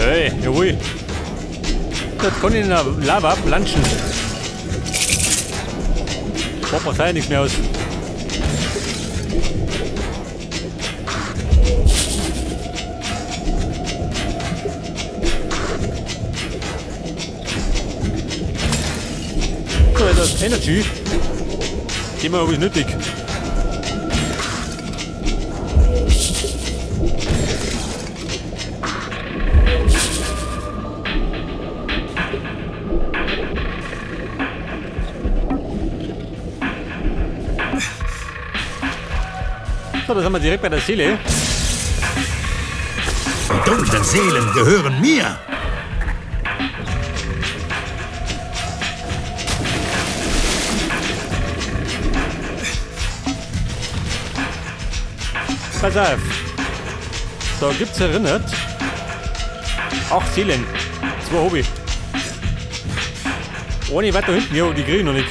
Hey, jawohl. Das kann ich in der Lava planschen. Macht mir fein nichts mehr aus. So, das Energy. Thema habe ich nötig. So, da sind wir direkt bei der Seele. Die dunklen Seelen gehören mir. Pass auf. Da gibt's erinnert. 8 Seelen. 2 hab ich. Eine weiter hinten, ja, die krieg ich noch nicht.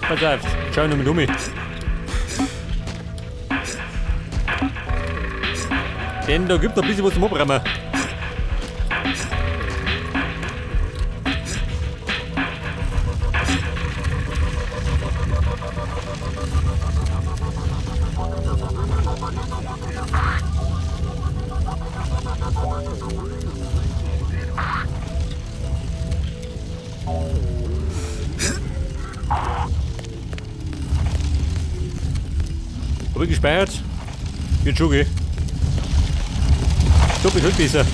Pass auf, schau ich noch mit um. Denn da gibt es ein bisschen was zum Abräumen. Hab ich gespeichert? Wird schon gehen. Du bist halt besser.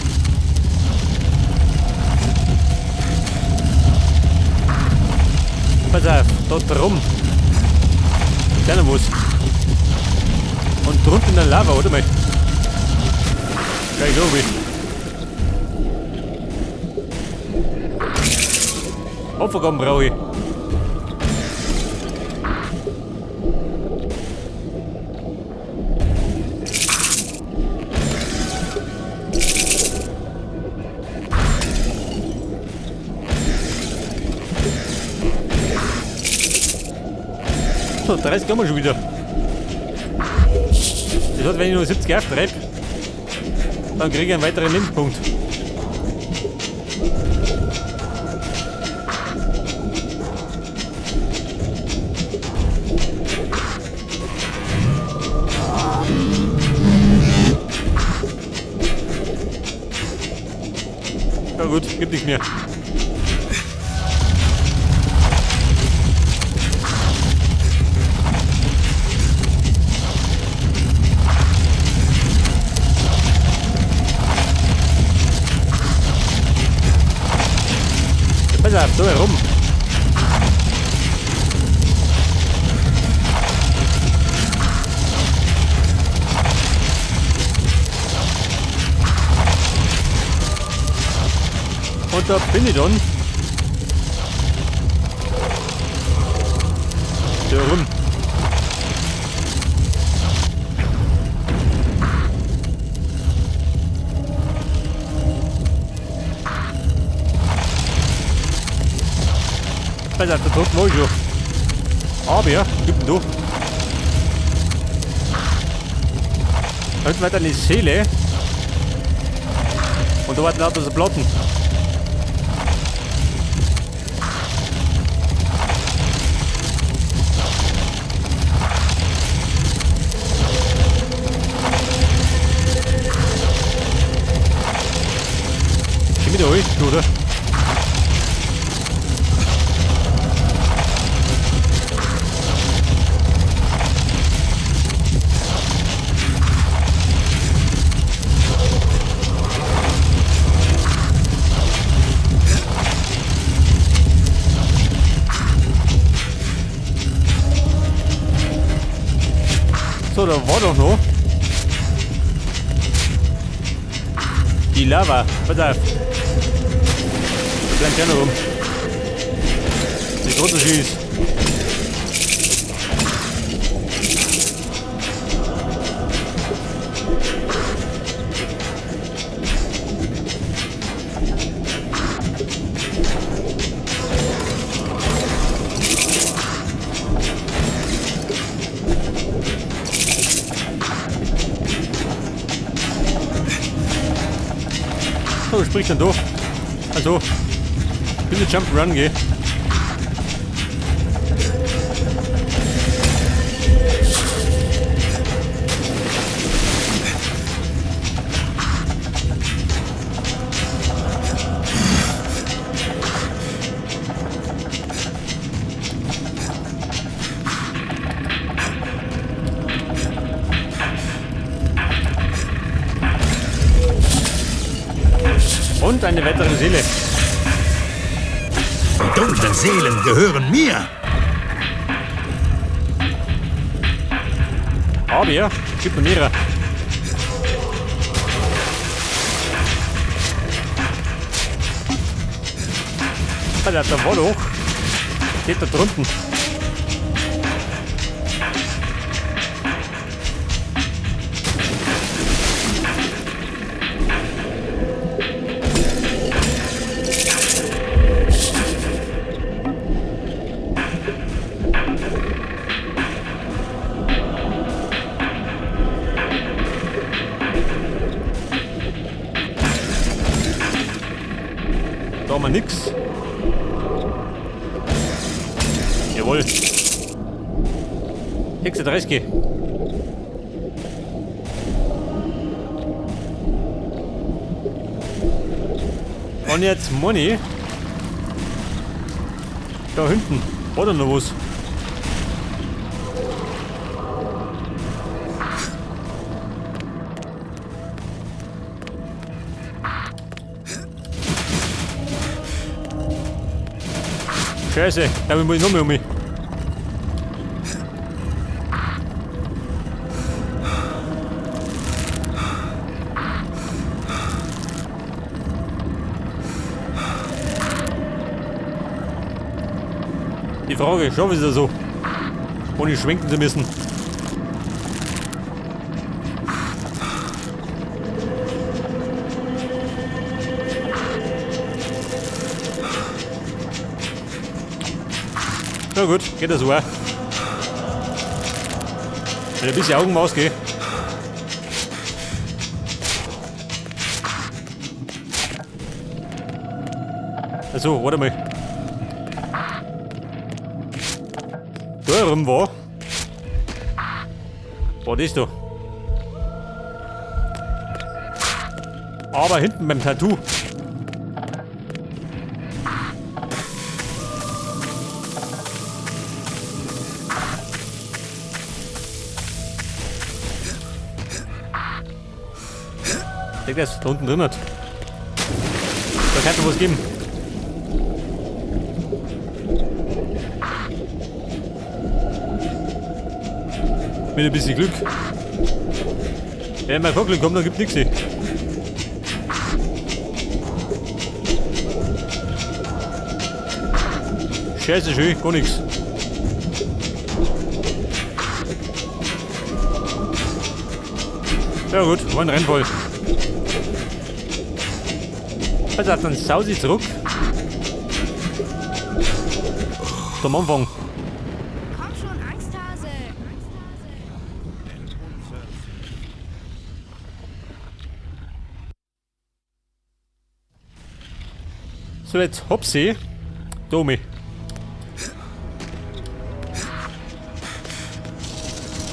Pass auf, da drum. Da noch was. Und drunter in der Lava, oder mal? Gleich glaube ich. Opfergaben brauche ich. So, 30 haben wir schon wieder. Das heißt, wenn ich nur 70 auftreibe, dann kriege ich einen weiteren Lebenspunkt. Ja gut, gibt nichts mehr. Pass auf, da herum. Und da bin ich dann. Da rum. Pass auf, da drunten war ich schon. Aber ja, gib ihn du. Da hinten weiter eine Seele. Und da warten lauter so Platten. Komm ich da rein, oder? So, da war doch noch die Lava. Pass auf. Da bleibt ja noch rum. Die große schießt. So, was spricht denn da? Also, bitte Jump Run, geh. Und eine weitere Seele. Die dunklen Seelen gehören mir. Aber ja, gib mir mehrere. Alter, da war doch. Steht da drunten. Da haben wir nix. Jawohl. 36. Und jetzt Money. Da hinten. Oder noch was? Scheiße, damit muss ich noch mehr um mich. Die Frage, schaffe ich es so? Ohne schwenken zu müssen. Na gut, geht das auch. Wenn ein bisschen Augenmaß geht. Also, warte mal. Da rum war. War das da? Aber hinten beim Tattoo. Ich denke, das da unten drin hat. Da kann es was geben. Mit ein bisschen Glück. Wenn mein Glück kommt, dann gibt es nichts. Scheiße, schön, gar nichts. Ja gut, war ein Rennvoll. Also dann sausi zurück. Zum Anfang. Komm schon, Angsthase. So, jetzt hopsi. Domi.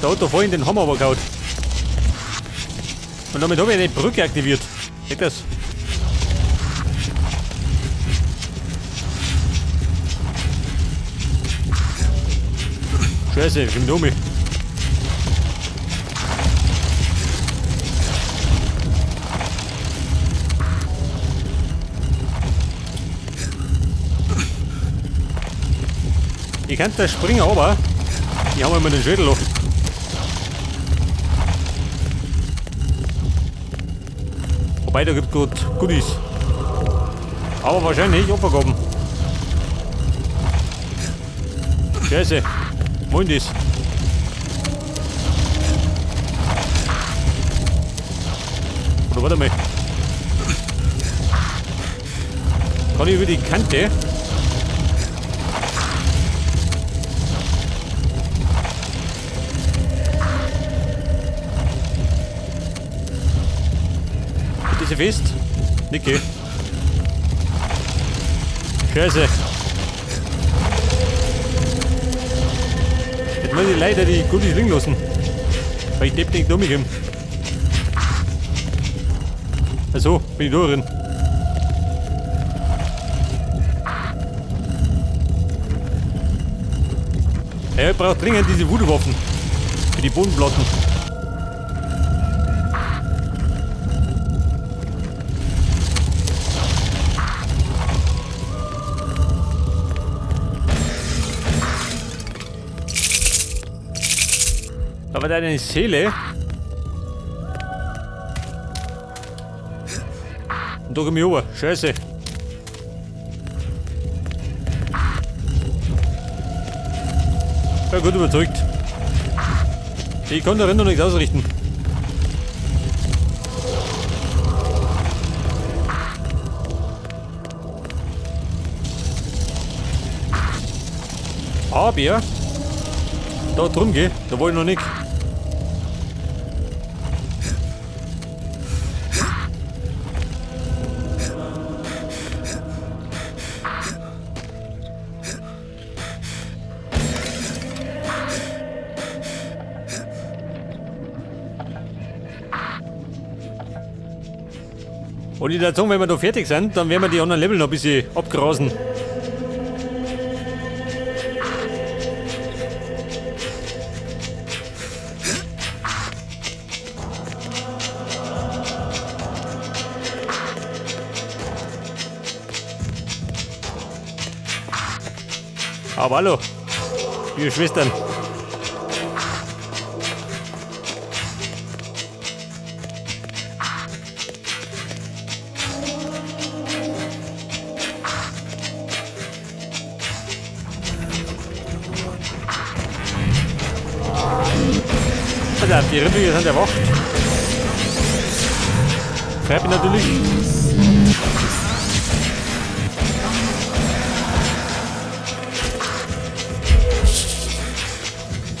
Da hat er vorhin den Hammer aber gehauen. Und damit habe ich eine Brücke aktiviert. Geht das? Scheiße, ich bin dumm. Ich kann da springen, aber ich habe immer den Schädel noch. Wobei, da gibt es gut Goodies. Aber wahrscheinlich Opfergaben. Scheiße. Wollen das? Oder warte mal. Kann ich über die Kante? Ist sie fest? Nicke. Scheiße. Jetzt muss ich leider die Goodies liegen lassen. Weil ich Depp nicht umgekommen. Also, bin ich da drin. Ja, ich brauche dringend diese Voodoo-Waffen. Für die Bodenplatten. Da war deine Seele. Und da komm ich rüber. Scheiße. Ja, gut überzeugt. Ich kann darin noch nichts ausrichten. Aber da drum geh, da wollte ich noch nicht. Und ich würde sagen, wenn wir da fertig sind, dann werden wir die anderen Level noch ein bisschen abgrasen. Aber hallo, liebe Schwestern. Also, die Rippige sind erwacht. Freut mich natürlich.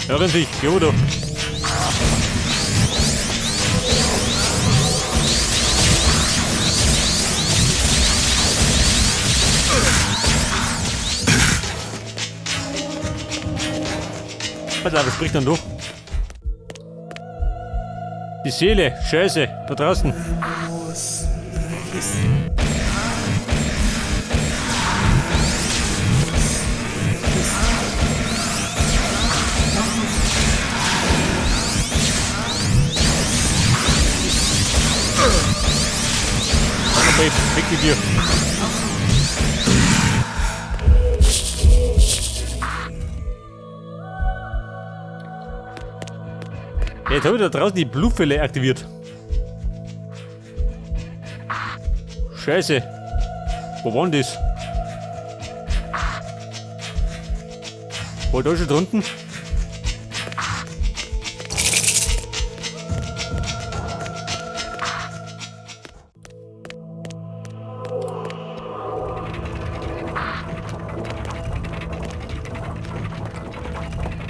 Hören sich, Jodo. Pass auf, was spricht dann durch? Die Seele, Scheiße, da draußen. Babe, weg mit dir. Jetzt habe ich da draußen die Blutfälle aktiviert. Scheiße. Wo war denn das? War da schon drunten?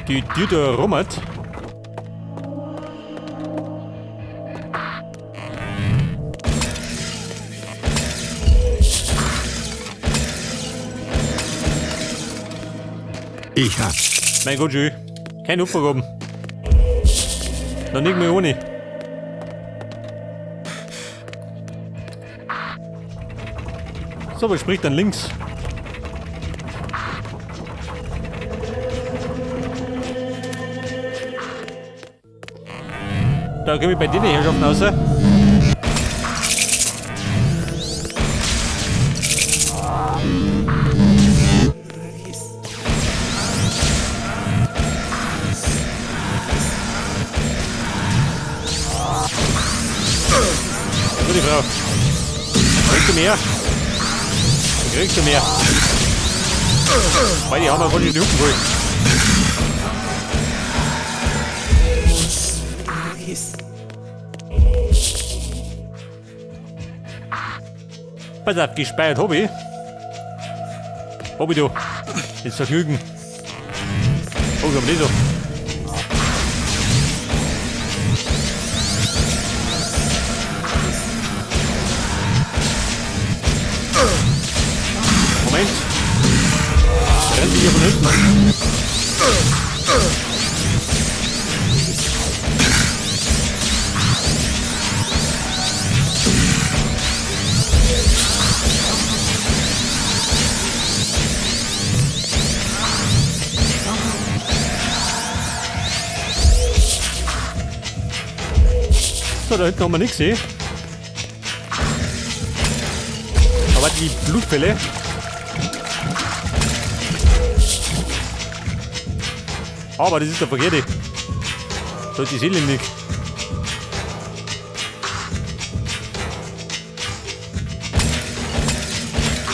Die Tür da rummert. Ich hab's. Mein Gott, schön. Kein Opfer gehabt. Noch nicht mal ohne. So, was spricht dann links? Da komme ich bei denen Herrschaften raus. Gute Frau. Kriegst du mehr? Kriegst du mehr? Weil die haben wir voll in die Hucken geholt. Pass auf, gespeichert hab ich. Hab ich da. Das Vergnügen. Oh, ich hab das da. So, da hinten haben wir nichts gesehen. Aber die Blutfälle. Aber das ist der verkehrte. Da ist die Seele nicht.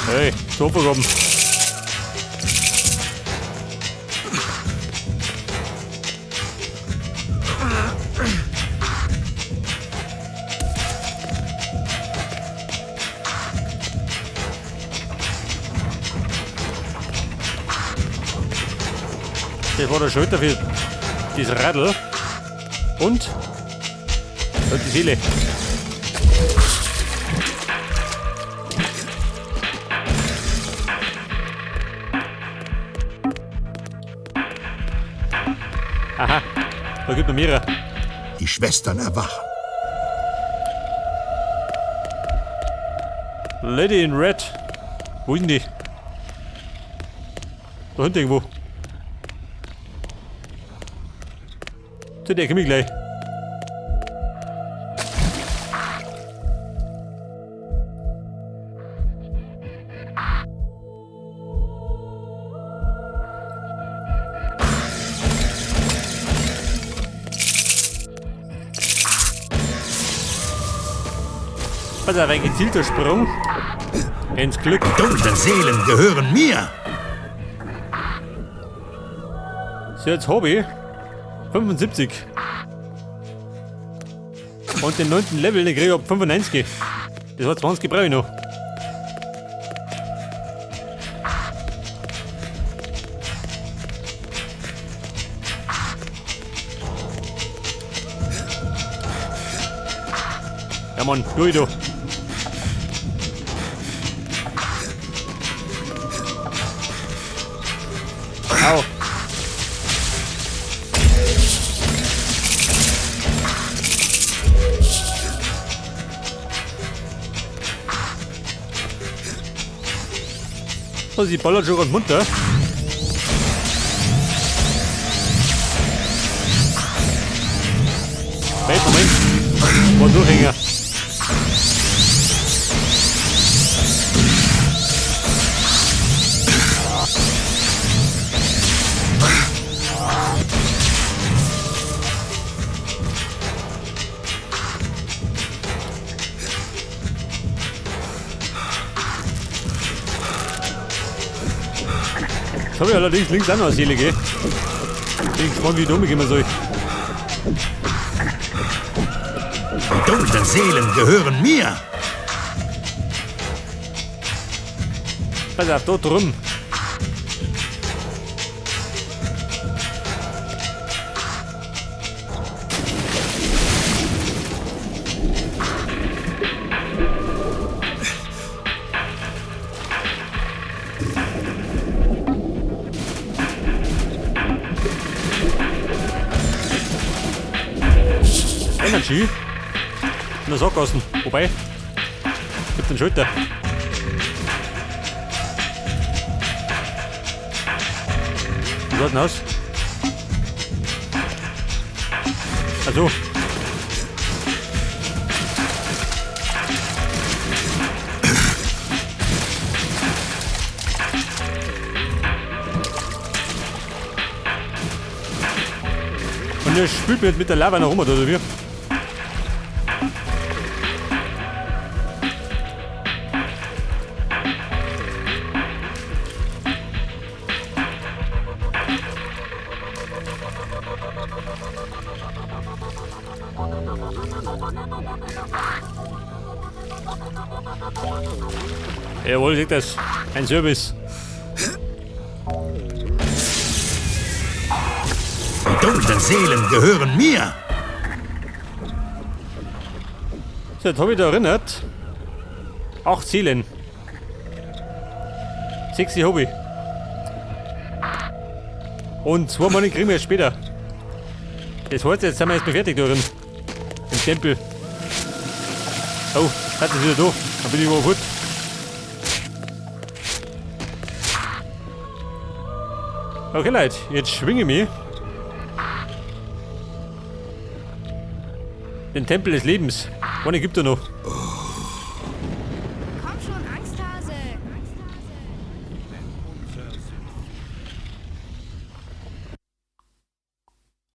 Hey, Torvergaben. Das war der Schalter für das Radl. Und die Seele. Aha, da gibt noch mehrere. Die Schwestern erwachen. Lady in Red. Wo ist denn die? Da hinten irgendwo. Zu der komme ich gleich. Also ein gezielter Sprung ins Glück. Die dunklen Seelen gehören mir. So, jetzt hab ich 75. Und den 9. Level, den krieg ich ab 95. Das war 20 brauche ich noch. Ja Mann, durch da. Au. So, sie ballert schon ganz munter. Hey, Moment. War Durchhänger. Jetzt habe ich allerdings links auch noch eine Seele, gell? Bin gespannt, wie ich da umgehen soll. Die dunklen Seelen gehören mir. Pass auf, da drüben. Energy. In der Sackgassen. Wobei, gibt den Schalter. Wie schaut denn aus? Also. Und der spült mir mit der Lava noch rum, oder wie? Jawohl, seht das. Ein Service. Die dunklen Seelen gehören mir. So, jetzt habe ich da erinnert. 8 Seelen. 6 habe ich. Und 2 Mann kriegen wir jetzt später. Das heißt, jetzt sind wir erstmal fertig da drin. Im Tempel. Oh, hat es wieder da. Dann bin ich überhaupt fort. Okay, Leute, jetzt schwinge ich mich. Den Tempel des Lebens. Wann gibt er noch?